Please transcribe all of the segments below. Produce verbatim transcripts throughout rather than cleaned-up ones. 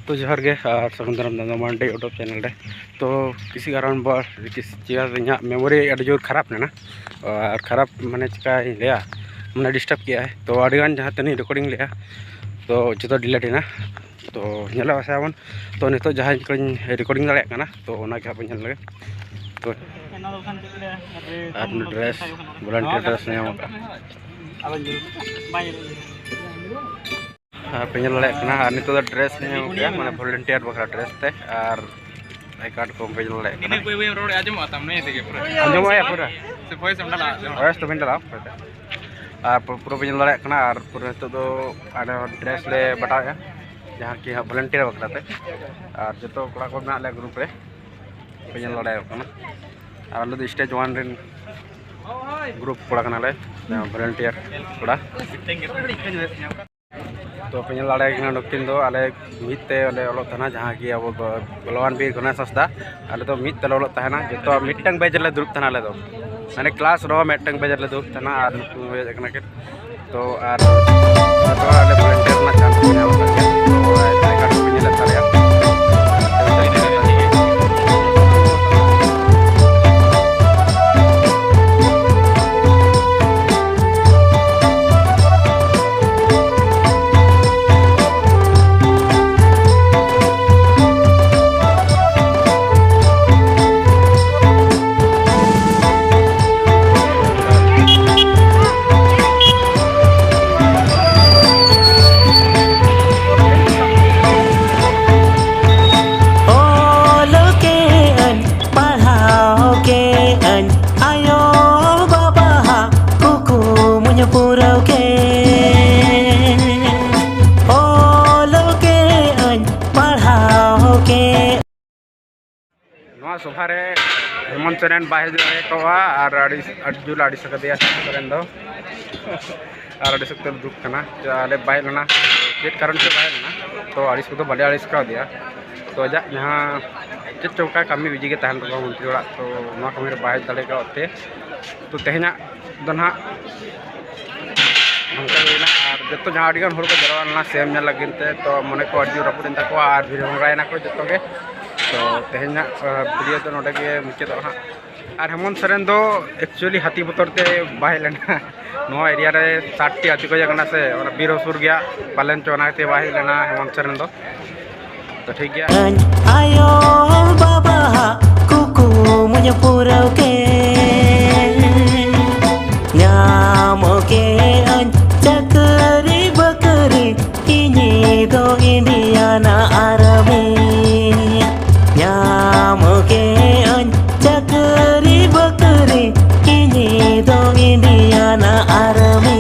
ᱛᱚ ᱡᱚᱦᱟᱨ ᱜᱮ ᱟᱨ ᱥᱟᱹᱜᱩᱱ ᱫᱟᱨᱟᱢ ᱫᱟᱫᱟ ᱢᱟᱱᱰᱤ YouTube ᱪᱮᱱᱮᱞ ᱨᱮ᱾ ᱛᱚ ᱠᱤᱥᱤ ᱠᱟᱨᱚᱱ ᱵᱚᱥ ᱠᱤᱥᱤ ᱪᱤᱠᱟᱹᱛᱮ ᱤᱧᱟᱹᱜ ᱢᱮᱢᱳᱨᱤ ᱟᱹᱰᱤ ᱡᱳᱨ ᱠᱷᱟᱨᱟᱯ ᱞᱮᱱᱟ, ᱟᱨ ᱠᱷᱟᱨᱟᱯ ᱢᱟᱱᱮ ᱪᱤᱠᱟᱹᱧ ᱞᱟᱹᱭᱟ, ᱢᱟᱱᱮ ᱰᱤᱥᱴᱟᱵᱽ ᱠᱮᱜᱼᱟᱭ᱾ ᱛᱚ ᱟᱹᱰᱤᱜᱟᱱ ᱡᱟᱦᱟᱸ ᱛᱤᱱᱟᱹᱜ ᱨᱮᱠᱚᱨᱰᱤᱝ ᱞᱮᱜᱼᱟ, ᱛᱚ ᱡᱚᱛᱚ ᱰᱤᱞᱤᱴ ᱮᱱᱟ᱾ ᱛᱚ ᱧᱮᱞ ᱟᱥᱮ ᱟᱵᱚᱱ᱾ ᱛᱚ ᱱᱤᱛᱚᱜ ᱡᱟᱦᱟᱸᱧ ᱨᱮᱠᱚᱨᱰᱤᱝ ᱫᱟᱲᱮᱭᱟᱜ ᱠᱟᱱᱟ, ᱛᱚ ᱚᱱᱟ ᱜᱮ ᱦᱟᱸᱜ ᱵᱚᱱ ᱧᱮᱞ ᱞᱮᱜᱮ᱾ ᱛᱚ ᱟᱨ ᱰᱨᱮᱥ, ᱵᱷᱚᱞᱮᱱᱴᱤᱭᱟᱨ ᱰᱨᱮᱥ ᱧᱟᱢ ᱠᱟᱜᱼᱟ᱾ ᱟᱨ ᱯᱮ ᱧᱮᱞ ᱫᱟᱲᱮᱭᱟᱜ ᱠᱟᱱᱟ, ᱟᱨ ᱱᱤᱛᱚᱜ ᱫᱚ ᱰᱨᱮᱥ ᱧᱟᱢ ᱠᱟᱜᱼᱟ, ᱢᱟᱱᱮ ᱵᱷᱚᱞᱮᱱᱴᱤᱭᱟᱨ ᱵᱟᱠᱷᱨᱟ ᱰᱨᱮᱥ ᱛᱮ᱾ ᱟᱨ ᱟᱭ ᱠᱟᱨᱰ ᱠᱚ ᱯᱮ ᱧᱮᱞ ᱫᱟᱲᱮᱭᱟᱜ ᱠᱟᱱᱟ᱾ ᱤᱱᱟᱹ ᱵᱟᱹᱭ ᱵᱟᱹᱭ ᱨᱚᱲ ᱟᱸᱡᱚᱢᱚᱜᱼᱟ ᱛᱟᱢ ᱱᱤᱭᱟᱹ ᱛᱮᱜᱮ ᱯᱩᱨᱟᱹ᱾ ᱟᱸᱡᱚᱢᱚᱜᱼᱟ ᱯᱩᱨᱟᱹ᱾ ᱥᱮ ᱵᱷᱚᱭᱮᱥ ᱮᱢ ᱰᱟᱞᱟᱣᱟ? ᱵᱷᱚᱭᱮᱥ ᱫᱚ ᱵᱟᱹᱧ ᱰᱟᱞᱟᱣᱟ ᱯᱩᱨᱟᱹ᱾ ᱟᱨ ᱯᱩ-, ᱯᱩᱨᱟᱹ ᱯᱮ ᱧᱮᱞ ᱫᱟᱲᱮᱭᱟᱜ ᱠᱟᱱᱟ᱾ ᱟᱨ ᱯᱩᱨᱟᱹ ᱱᱤᱛᱚᱜ ᱫᱚ ᱟᱞᱮ ᱦᱚᱸ ᱰᱨᱮᱥ ᱞᱮ ᱵᱟᱴᱟᱣᱮᱫᱼᱟ, ᱡᱟᱦᱟᱸ ᱠᱤ ᱦᱟᱸᱜ ᱵᱷᱚᱞᱮᱱᱴᱤᱭᱟᱨ ᱵᱟᱠᱷᱨᱟ ᱛᱮ᱾ ᱟᱨ ᱡᱚᱛᱚ ᱠᱚᱲᱟ ᱠᱚ ᱢᱮᱱᱟᱜ ᱞᱮᱭᱟ ᱜᱨᱩᱯ ᱨᱮ, ᱯᱮ ᱧᱮᱞ ᱫᱟᱲᱮᱭᱟᱜ ᱠᱟᱱᱟ᱾ ᱟᱨ ᱟᱞᱮ ᱫᱚ ᱥᱴᱮᱡᱽ ᱚᱣᱟᱱ ᱨᱮᱱ ᱜᱨᱩᱯ ᱠᱚᱲᱟ ᱠᱟᱱᱟᱞᱮ, ᱵᱷᱚᱞᱮᱱᱴᱤᱭᱟᱨ ᱠᱚᱲᱟ᱾ ᱛᱚ ᱯᱮ ᱧᱮᱞ ᱫᱟᱲᱮᱭᱟᱜ ᱠᱟᱱᱟ, ᱱᱩᱠᱤᱱ ᱫᱚ ᱟᱞᱮ ᱢᱤᱫ ᱛᱮ ᱞᱮ ᱚᱞᱚᱜ ᱛᱟᱦᱮᱱᱟ, ᱡᱟᱦᱟᱸ ᱠᱤ ᱟᱵᱚ ᱵᱟ-, ᱵᱚᱞᱣᱟᱱ ᱵᱤᱨ ᱜᱷᱚᱱᱮᱥ ᱦᱟᱸᱥᱫᱟ᱾ ᱟᱞᱮ ᱫᱚ ᱢᱤᱫ ᱛᱮᱞᱮ ᱚᱞᱚᱜ ᱛᱟᱦᱮᱱᱟ, ᱡᱚᱛᱚ ᱢᱤᱫᱴᱟᱝ ᱵᱮᱪ ᱨᱮᱞᱮ ᱫᱩᱲᱩᱵ ᱛᱟᱦᱮᱱᱟ ᱟᱞᱮ ᱫᱚ, ᱢᱟᱱᱮ ᱠᱞᱟᱥ ᱨᱮᱦᱚᱸ ᱢᱤᱫᱴᱟᱝ ᱵᱮᱪ ᱨᱮᱞᱮ ᱫᱩᱲᱩᱵ ᱛᱟᱦᱮᱱᱟ᱾ ᱟᱨ ᱱᱩᱠᱩ ᱦᱮᱡ ᱟᱠᱟᱱᱟ ᱠᱤᱱ, ᱛᱚ ᱟᱨ ᱡᱚᱛᱚ ᱦᱚᱲ ᱟᱞᱮ ᱵᱷᱚᱞᱮᱱᱴᱤᱭᱟᱨ ᱨᱮᱱᱟᱜ ᱪᱟᱱᱥ ᱠᱚ ᱧᱟᱢ ᱟᱠᱟᱫ ᱜᱮᱭᱟ᱾ ᱛᱚ ᱟᱭ ᱠᱟᱨᱰ ᱠᱚᱯᱮ ᱧᱮᱞᱮᱫ ᱛᱟᱞᱮᱭᱟ᱾ ᱚᱞ ᱠᱮᱜᱼᱟᱹᱧ, ᱯᱟᱲᱦᱟᱣ ᱠᱮᱜᱼᱟᱹᱧ, ᱟᱭᱳ ᱵᱟᱵᱟᱣᱟᱜ ᱠᱩᱠᱢᱩᱧ ᱯᱩᱨᱟᱹᱣ ᱠᱮᱫ᱾ ᱚᱞ ᱠᱮᱜᱼᱟᱹᱧ, ᱯᱟᱲᱦᱟᱣ ᱠᱮᱜ᱾ ᱱᱚᱣᱟ ᱥᱚᱵᱷᱟ ᱨᱮ ᱦᱮᱢᱚᱱᱛ ᱥᱚᱨᱮᱱ ᱵᱟᱭ ᱦᱮᱡ ᱫᱟᱲᱮ ᱠᱚᱜᱼᱟ, ᱟᱨ ᱟᱹᱰᱤ, ᱟᱹᱰᱤ ᱡᱳᱨ ᱟᱹᱲᱤᱥ ᱟᱠᱟᱫᱮᱭᱟ ᱥᱚᱨᱮᱱ ᱫᱚ᱾ ᱟᱨ ᱟᱹᱰᱤ ᱥᱚᱠᱛᱚ ᱞᱮ ᱫᱩᱠ ᱠᱟᱱᱟ᱾ ᱪᱮᱫᱟᱜ ᱟᱞᱮ ᱵᱟᱭ ᱦᱮᱡ ᱞᱮᱱᱟ, ᱪᱮᱫ ᱠᱟᱨᱚᱱ ᱛᱮ ᱵᱟᱭ ᱦᱮᱡ ᱞᱮᱱᱟ? ᱛᱚ ᱟᱹᱲᱤᱥ ᱠᱚᱫᱚ ᱵᱟᱞᱮ ᱟᱹᱲᱤᱥ ᱠᱟᱣᱫᱮᱭᱟ᱾ ᱛᱚ ᱟᱡᱟᱜ ᱡᱟᱦᱟᱸ ᱪᱮᱫ ᱪᱚ ᱚᱱᱠᱟ ᱠᱟᱹᱢᱤ ᱵᱤᱡᱤ ᱜᱮ ᱛᱟᱦᱮᱱ ᱛᱟᱠᱚᱣᱟ ᱢᱚᱱᱛᱨᱤ ᱚᱲᱟᱜ, ᱛᱚ ᱱᱚᱣᱟ ᱠᱟᱹᱢᱤ ᱨᱮ ᱵᱟᱭ ᱦᱮᱡ ᱫᱟᱲᱮ ᱠᱟᱣᱟᱫ ᱛᱮ, ᱛᱚ ᱛᱮᱦᱮᱧᱟᱜ ᱫᱚ ᱱᱟᱦᱟᱜ ᱱᱚᱝᱠᱟ ᱜᱮ ᱦᱩᱭᱱᱟ᱾ ᱟᱨ ᱡᱚᱛᱚ ᱡᱟᱦᱟᱸ ᱟᱹᱰᱤ ᱜᱟᱱ ᱦᱚᱲ ᱠᱚ ᱡᱟᱨᱣᱟ ᱞᱮᱱᱟ ᱥᱤ ᱮᱢ ᱧᱮᱞ ᱞᱟᱹᱜᱤᱫ ᱛᱮ, ᱛᱚ ᱢᱚᱱᱮ ᱠᱚ ᱟᱹᱰᱤ ᱡᱳᱨ ᱨᱟᱹᱯᱩᱫ ᱮᱱ ᱛᱟᱠᱚᱣᱟ ᱟᱨ ᱵᱷᱤᱲ ᱵᱷᱚᱸᱜᱟᱭᱮᱱᱟ ᱠᱚ ᱡᱚᱛᱚ ᱜᱮ᱾ ᱛᱚ ᱛᱮᱦᱮᱧᱟᱜ ᱵᱷᱤᱰᱤᱭᱳ ᱫᱚ ᱱᱚᱰᱮ ᱜᱮ ᱢᱩᱪᱟᱹᱫᱚᱜᱼᱟ ᱦᱟᱸᱜ᱾ ᱟᱨ ᱦᱮᱢᱚᱱᱛ ᱥᱚᱨᱮᱱ ᱫᱚ actually ᱦᱟᱹᱛᱤ ᱵᱚᱛᱚᱨ ᱛᱮ ᱵᱟᱭ ᱦᱮᱡ ᱞᱮᱱᱟ᱾ ᱱᱚᱣᱟ ᱮᱨᱤᱭᱟ ᱨᱮ ᱥᱟᱛ ᱴᱤ ᱟᱹᱛᱩ ᱠᱚ ᱦᱮᱡ ᱟᱠᱟᱱᱟ ᱥᱮ, ᱚᱱᱟ ᱵᱤᱨ ᱦᱚᱸ ᱥᱩᱨ ᱜᱮᱭᱟ, ᱯᱟᱞᱮᱱ ᱪᱚ ᱚᱱᱟ ᱠᱷᱟᱹᱛᱤᱨ ᱵᱟᱭ ᱦᱮᱡ ᱞᱮᱱᱟ ᱦᱮᱢᱚᱱᱛ ᱥᱚᱨᱮᱱ ᱫᱚ᱾ ᱛᱚ ᱴᱷᱤᱠ ᱜᱮᱭᱟ᱾ ᱟᱭᱳ ᱵᱟᱵᱟ ᱠᱩᱠᱢᱩᱧ ᱯᱩᱨᱟᱹᱣ ᱠᱮᱫ, ᱧᱟᱢ ᱠᱮᱫ ᱟᱹᱧ ᱪᱟᱹᱠᱨᱤ ᱵᱟᱹᱠᱨᱤ, ᱤᱧ ᱫᱚ ᱤᱱᱰᱤᱭᱟᱱᱟ ᱟᱨᱢᱤ᱾ ᱧᱟᱢ ᱠᱮᱫ ᱟᱹᱧ ᱪᱟᱹᱠᱨᱤ ᱵᱟᱹᱠᱨᱤ, ᱤᱧ ᱫᱚ ᱤᱱᱰᱤᱭᱟᱱᱟ ᱟᱨᱢᱤ᱾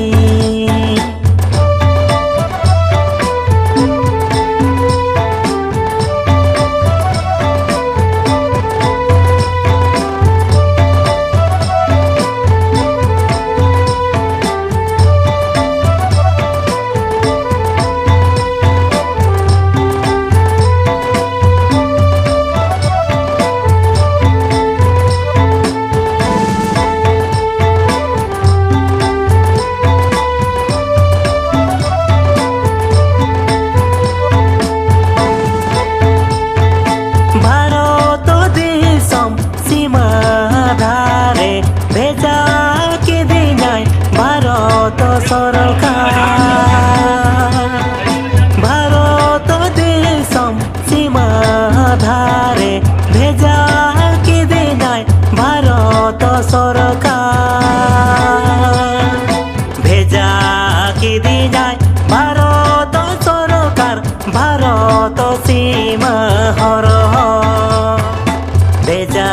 ᱵᱷᱟᱨᱚᱛ ᱫᱤᱥᱚᱢ ᱥᱤᱢᱟᱹ ᱫᱷᱟᱨᱮ ᱵᱷᱮᱡᱟ ᱠᱤᱫᱤᱧᱟᱭ ᱵᱷᱟᱨᱚᱛ ᱥᱚᱨᱠᱟᱨ᱾ ᱵᱷᱟᱨᱚᱛ ᱫᱤᱥᱚᱢ ᱥᱤᱢᱟᱹ ᱫᱷᱟᱨᱮ ᱵᱷᱮᱡᱟ ᱠᱤᱫᱤᱧᱟᱭ ᱵᱷᱟᱨᱚᱛ ᱥᱚᱨᱠᱟᱨ᱾ ᱵᱷᱮᱡᱟ ᱠᱤᱫᱤᱧᱟᱭ ᱵᱷᱟᱨᱚᱛ ᱥᱚᱨᱠᱟᱨ, ᱵᱷᱟᱨᱚᱛ ᱥᱤᱢᱟᱹ ᱦᱚᱨᱦᱚ᱾ ᱵᱷᱮᱡᱟ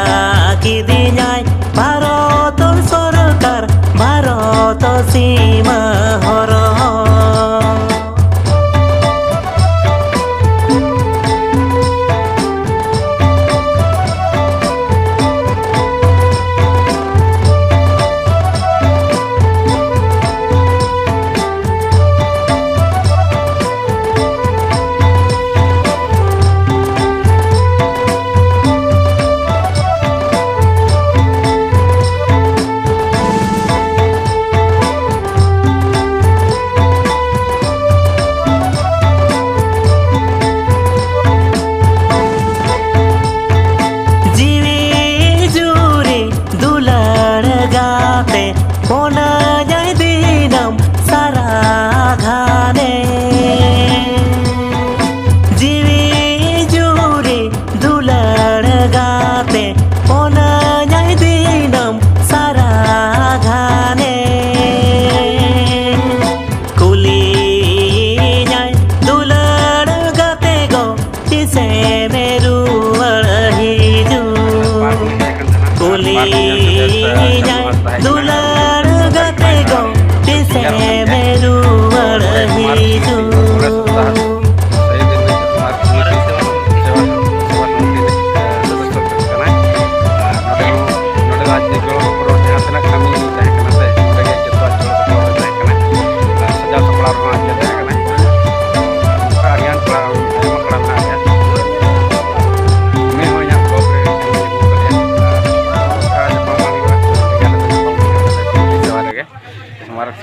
ᱠᱤᱫᱤᱧᱟᱭ ᱵᱷᱟᱨᱚᱛ ᱥᱚᱨᱠᱟᱨ, ᱵᱷᱟᱨᱚᱛ ᱥᱤᱢᱟᱹ ᱦᱚᱨᱦᱚ᱾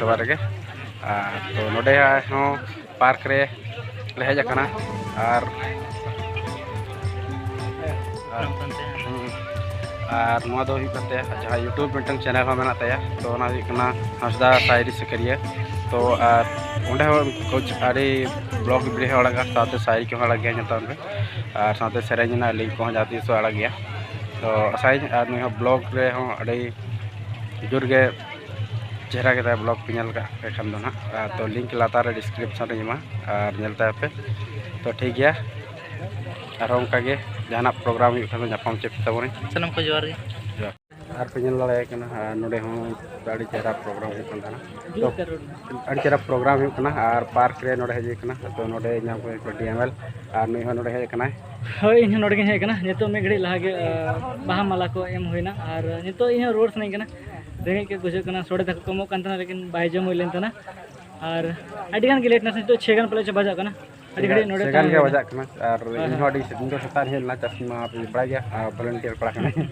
ᱥᱮᱵᱟ ᱨᱮᱜᱮ᱾ ᱟᱨ ᱛᱚ ᱱᱚᱰᱮ ᱦᱚᱸ ᱯᱟᱨᱠ ᱨᱮ ᱞᱮ ᱦᱮᱡ ᱟᱠᱟᱱᱟ᱾ ᱟᱨ ᱟᱨ, ᱦᱩᱸ, ᱟᱨ ᱱᱚᱣᱟ ᱫᱚ ᱦᱩᱭᱩᱜ ᱠᱟᱱ ᱛᱟᱭᱟ ᱡᱟᱦᱟᱸ YouTube ᱢᱤᱫᱴᱟᱝ ᱪᱮᱱᱮᱞ ᱦᱚᱸ ᱢᱮᱱᱟᱜ ᱛᱟᱭᱟ, ᱛᱚ ᱚᱱᱟ ᱦᱩᱭᱩᱜ ᱠᱟᱱᱟ ᱦᱟᱸᱥᱫᱟ ᱥᱟᱭᱨᱤ ᱥᱤᱠᱟᱹᱨᱤᱭᱟᱹ᱾ ᱛᱚ ᱟᱨ ᱚᱸᱰᱮ ᱦᱚᱸ ᱠᱩᱪ ᱟᱹᱰᱤ ᱵᱞᱚᱜ ᱵᱷᱤᱰᱤᱭᱳ ᱦᱚᱸ ᱟᱲᱟᱜᱟ, ᱥᱟᱶᱛᱮ ᱥᱟᱭᱨᱤ ᱠᱚᱦᱚᱸ ᱟᱲᱟᱜ ᱜᱮᱭᱟ ᱧᱮᱛᱟᱢ ᱨᱮ, ᱟᱨ ᱥᱟᱶᱛᱮ ᱥᱮᱨᱮᱧ ᱨᱮᱱᱟᱜ ᱞᱤᱝᱠ ᱠᱚᱦᱚᱸ ᱡᱟᱦᱟᱸ ᱛᱤᱥ ᱦᱚᱸ ᱟᱲᱟᱜ ᱜᱮᱭᱟ᱾ ᱛᱚ ᱟᱥᱟᱭᱟᱹᱧ ᱟᱨ ᱱᱩᱭ ᱦᱚᱸ ᱵᱞᱚᱜ ᱨᱮᱦᱚᱸ ᱟᱹᱰᱤ ᱡᱳᱨ ᱜᱮ ᱪᱮᱦᱨᱟ ᱜᱮᱛᱟᱭ ᱵᱞᱚᱜ ᱯᱮ ᱧᱮᱞ ᱠᱟᱜ ᱠᱷᱟᱱ ᱫᱚ ᱱᱟᱦᱟᱜ, ᱟᱨ ᱛᱚ ᱞᱤᱝᱠ ᱞᱟᱛᱟᱨ ᱨᱮ ᱰᱤᱥᱠᱨᱤᱯᱥᱚᱱ ᱨᱮᱧ ᱮᱢᱟ, ᱟᱨ ᱧᱮᱞ ᱛᱟᱭ ᱯᱮ᱾ ᱛᱚ ᱴᱷᱤᱠ ᱜᱮᱭᱟ, ᱟᱨᱦᱚᱸ ᱚᱱᱠᱟ ᱜᱮ ᱡᱟᱦᱟᱱᱟᱜ ᱯᱨᱳᱜᱨᱟᱢ ᱦᱩᱭᱩᱜ ᱠᱷᱟᱱ ᱫᱚ ᱧᱟᱯᱟᱢ ᱪᱮᱫ ᱛᱟᱵᱚᱱᱟᱹᱧ᱾ ᱥᱟᱱᱟᱢ ᱠᱚ ᱡᱚᱦᱟᱨ ᱜᱮ᱾ ᱟᱨ ᱯᱮ ᱧᱮᱞ ᱫᱟᱲᱮᱭᱟᱜ ᱠᱟᱱᱟ, ᱟᱨ ᱱᱚᱰᱮ ᱦᱚᱸ ᱟᱹᱰᱤ ᱪᱮᱦᱨᱟ ᱯᱨᱳᱜᱨᱟᱢ ᱦᱩᱭᱩᱜ ᱠᱟᱱ ᱛᱟᱦᱮᱱᱟ᱾ ᱛᱚ ᱟᱹᱰᱤ ᱪᱮᱦᱨᱟ ᱯᱨᱳᱜᱨᱟᱢ ᱦᱩᱭᱩᱜ ᱠᱟᱱᱟ, ᱟᱨ ᱯᱟᱨᱠ ᱨᱮ ᱱᱚᱰᱮ ᱦᱮᱡ ᱦᱩᱭ ᱠᱟᱱᱟ᱾ ᱛᱚ ᱱᱚᱰᱮ ᱧᱟᱢ ᱦᱩᱭ ᱠᱟᱱᱟ ᱰᱤ ᱮᱢ ᱮᱞ, ᱟᱨ ᱱᱩᱭ ᱦᱚᱸ ᱱᱚᱰᱮ ᱦᱮᱡ ᱟᱠᱟᱱᱟᱭ᱾ ᱦᱳᱭ, ᱤᱧ ᱦᱚᱸ ᱱᱚᱰᱮ ᱜᱤᱧ ᱦᱮᱡ ᱟᱠᱟᱱᱟ᱾ ᱱᱤᱛᱚᱜ ᱢᱤᱫ ᱜᱷᱟᱹᱲᱤᱡ ᱞᱟᱦᱟ ᱜᱮ, ᱟ, ᱵᱟᱦᱟ ᱢᱟᱞᱟ ᱠᱚ ᱮᱢ ᱦᱩᱭᱱᱟ, ᱟᱨ ᱱᱤᱛᱚᱜ ᱤᱧ ᱦᱚᱸ ᱨᱩᱣᱟᱹᱲ ᱥᱟᱱᱟᱧ ᱠᱟᱱᱟ᱾ ᱨᱮᱸᱜᱮᱡ ᱜᱮ ᱵᱩᱡᱷᱟᱹᱜ ᱠᱟᱱᱟ᱾ ᱥᱚᱲᱮ ᱫᱟᱠᱟ ᱠᱚ ᱮᱢᱚᱜ ᱠᱟᱱ ᱛᱟᱦᱮᱱᱟ, ᱞᱮᱠᱤᱱ ᱵᱟᱭ ᱡᱚᱢ ᱦᱩᱭ ᱞᱮᱱ ᱛᱟᱦᱮᱱᱟ᱾ ᱟᱨ ᱟᱹᱰᱤ ᱜᱟᱱ ᱜᱮ ᱞᱮᱴ ᱱᱟ, ᱱᱤᱛᱚᱜ ᱪᱷᱮ ᱜᱟᱱ ᱯᱟᱞᱮ ᱪᱚ ᱵᱟᱡᱟᱜ ᱠᱟᱱᱟ᱾ ᱟᱹᱰᱤ ᱜᱷᱟᱹᱲᱤᱡ ᱱᱚᱰᱮ ᱥᱮ ᱜᱟᱱ ᱛᱟᱦᱮᱸ ᱜᱮ ᱦᱩᱭᱱᱟ᱾ ᱵᱟᱡᱟᱜ ᱠᱟᱱᱟ᱾ ᱟᱨ ᱦᱳᱭ, ᱤᱧ ᱦᱚᱸ ᱦᱳᱭ᱾ ᱟᱹᱰᱤ ᱥᱮᱛᱟᱜ ᱫᱚ ᱥᱮᱛᱟᱜ ᱨᱮ ᱦᱮᱡ ᱞᱮᱱᱟ, ᱪᱟᱥ ᱢᱟ ᱟᱯᱮ ᱵᱟᱲᱟᱭ ᱜᱮᱭᱟ, ᱟᱨ ᱵᱷᱚᱞᱮᱱᱴᱤᱭᱟᱨ ᱠᱚᱲᱟ ᱠᱟᱹᱱᱟᱹᱧ᱾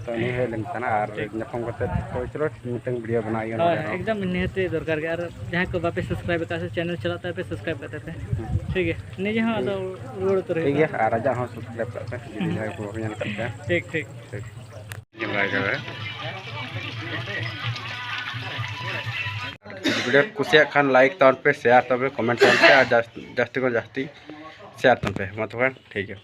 ᱛᱚ ᱩᱱᱤ ᱦᱮᱡ ᱞᱮᱱ ᱛᱟᱦᱮᱱᱟ, ᱟᱨ ᱴᱷᱤᱠ᱾ ᱧᱟᱯᱟᱢ ᱠᱟᱛᱮ ᱛᱚ ᱪᱚᱞᱚ ᱢᱤᱫᱴᱟᱝ ᱵᱷᱤᱰᱤᱭᱳ ᱵᱮᱱᱟᱣ ᱦᱩᱭᱩᱜᱼᱟ ᱦᱳᱭ, ᱱᱚᱰᱮ ᱦᱚᱸ᱾ ᱮᱠᱫᱚᱢ ᱱᱤᱦᱟᱹᱛᱤ ᱫᱚᱨᱠᱟᱨ ᱜᱮ᱾ ᱟᱨ ᱡᱟᱦᱟᱸᱭ ᱠᱚ ᱵᱟᱯᱮ ᱥᱟᱵᱥᱠᱨᱟᱭᱤᱵ ᱟᱠᱟᱫ ᱥᱮ ᱪᱮᱱᱮᱞ ᱪᱟᱞᱟᱜ ᱛᱟᱯᱮ, ᱥᱟᱵᱥᱠᱨᱟᱭᱤᱵ ᱠᱟᱛᱮ ᱯᱮ᱾ ᱦᱩᱸ᱾ ᱴᱷᱤᱠ ᱜᱮᱭᱟ, ᱱᱤᱡᱮ ᱦᱚᱸ ᱟᱫᱚ ᱨᱩᱣᱟᱹᱲ ᱩᱛᱟᱹᱨ ᱴᱷᱤᱠ ᱦᱩᱭᱩᱜᱼᱟ᱾ ᱜᱮᱭᱟ, ᱟᱨ ᱟᱡᱟᱜ ᱦᱚᱸ ᱥᱟᱵᱥᱠᱨᱟᱭᱤᱵ ᱠᱟᱜ ᱯᱮ, ᱡᱩᱫᱤ ᱦᱩᱸ᱾ ᱡᱟᱦᱟᱸᱭ ᱠᱚ ᱵᱟᱯᱮ ᱧᱮᱞ ᱠᱟᱜ ᱯᱮᱭᱟ᱾ ᱴᱷᱤᱠ, ᱴᱷᱤᱠ᱾ ᱴᱷᱤᱠ᱾ ᱵᱷᱤᱰᱤᱭᱳ ᱠᱩᱥᱤᱭᱟᱜ ᱠᱷᱟᱱ ᱞᱟᱭᱤᱠ ᱛᱟᱵᱚᱱ ᱯᱮ, ᱥᱮᱭᱟᱨ ᱛᱟᱵᱚᱱ ᱯᱮ, ᱠᱚᱢᱮᱱᱴ ᱛᱟᱵᱚᱱ ᱯᱮ, ᱟᱨ ᱡᱟᱹᱥ-, ᱡᱟᱹᱥᱛᱤ ᱠᱷᱚᱱ ᱡᱟᱹᱥᱛᱤ ᱥᱮᱭᱟᱨ ᱛᱟᱵᱚᱱ ᱯᱮ᱾ ᱢᱟ ᱛᱚᱵᱮ ᱴᱷᱤᱠ ᱜᱮᱭᱟ᱾